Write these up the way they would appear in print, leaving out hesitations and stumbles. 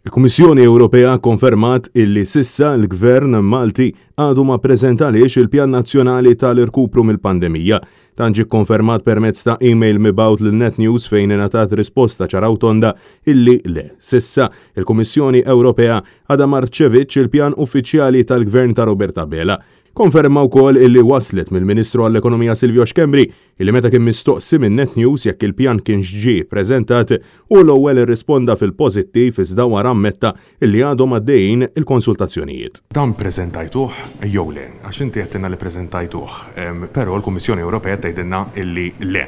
Il-Kummissjoni Ewropea kkonfermat illi s'issa l-Gvern Malti għadu ma ppreżentalhiex il-Pjan Nazzjonali tal-Irkupru mill-Pandemija. Dan ġie kkonfermat permezz ta' email mibgħut lil Net News fejn ingħatat risposta ċara u tonda illi le, s'issa, il-Kummissjoni Ewropea għadha ma rċevietx il-pjan uffiċjali tal-Gvern ta' Robert Abela. Konferma wkoll illi waslet mill-Ministru għall-Ekonomija Silvio Schembri illi meta kien mistoqsi minn Net News jekk il-pjan kienx ġie ppreżentat, hu l-ewwel irrisponda fil-pożittiv iżda wara ammetta illi għadhom għaddejjin il-konsultazzjonijiet. Dan ppreżentajtuh jew le? Għax inti għedtilna li ppreżentajtuh, però l-Kummissjoni Ewropea qed tgħidilna illi le.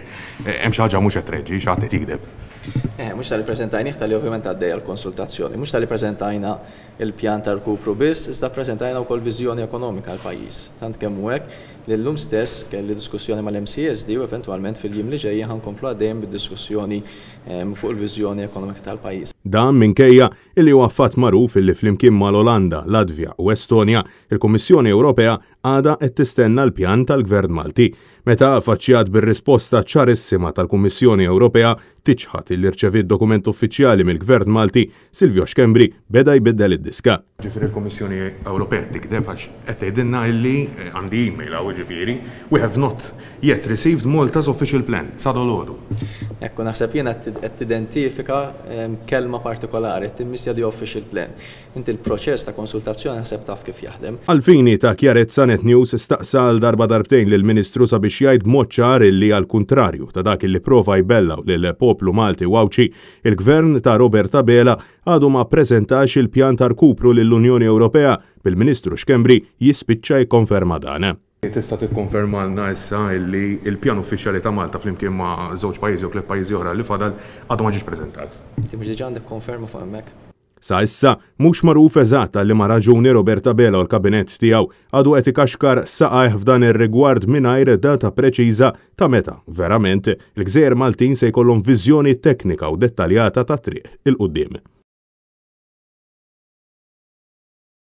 Hemm xi ħaġa mhux qed treġġi, xi ħadd qed jigdeb. Eh, mhux talli ppreżentajnih talli ovvjament għaddejja l-konsultazzjoni, mhux talli ppreżentajna il-pjan ta' rkupru biss, iżda ppreżentajna wkoll viżjoni ekonomika għall-pajjiż. Tant kemm hu hekk li llum stess kelli diskussjoni mal-MCESD u eventwalment fil-jiem li ġejjin ħa nkomplu għaddejjin bid-diskussjoni fuq il-viżjoni ekonomika tal-pajjiż. Dan minkejja illi huwa fatt magħruf illi flimkien mal-Olanda, Latvja u Estonja, il-Kummissjoni Ewropea għadha qed tistenna l-pjan tal-Gvern Malti. Meta affaċċjat bir-risposta ċarissima tal-Kummissjoni Ewropea tiċħad illi rċeviet dokument uffiċjali mill-Gvern Malti, Silvio Schembri beda jbiddel id-diska. Ġifieri l-Kummissjoni Ewropea qed tigdeb għax qed tgħidilna illi, għandi email hawn jiġifieri, we have not yet received Malta's official plan, sa dalgħodu. Ekku, naħseb jiena qed tidentifika kelma partikolari, qed timmissja the official plan. Inti l-proċess ta' konsultazzjoni naħseb taf kif jaħdem. Għall-fini ta' kjarezza Net News staqsa għal darba darbtejn lill-Ministru sabiex jgħid b'mod ċar illi għall-kuntrarju ta' dak illi prova jbellgħu lill-poplu Malti u Għawdxi, il-Gvern ta' Robert Abela għadu ma ppreżentax il-pjan ta' rkupru lill-Unjoni Ewropea, bil-Ministru Schembri jispiċċa jikkonferma dan. Tista' tikkonfermalna issa illi l-pjan uffiċjali ta' Malta flimkien ma' żewġ pajjiżi jew tlett pajjiżi oħra li fadal għadu ma ġiex preżentat? Inti mhux diġà għandek konferma fuq hemmhekk? Sa issa, mhux magħruf eżatt għal liema raġuni Robert Abela u l-Kabinett tiegħu għadu qed ikaxkar saqajh f'dan ir-rigward mingħajr data preċiża ta' meta, verament, il-gżejjer Maltin se jkollhom viżjoni teknika u dettaljata tat-triq 'il quddiem.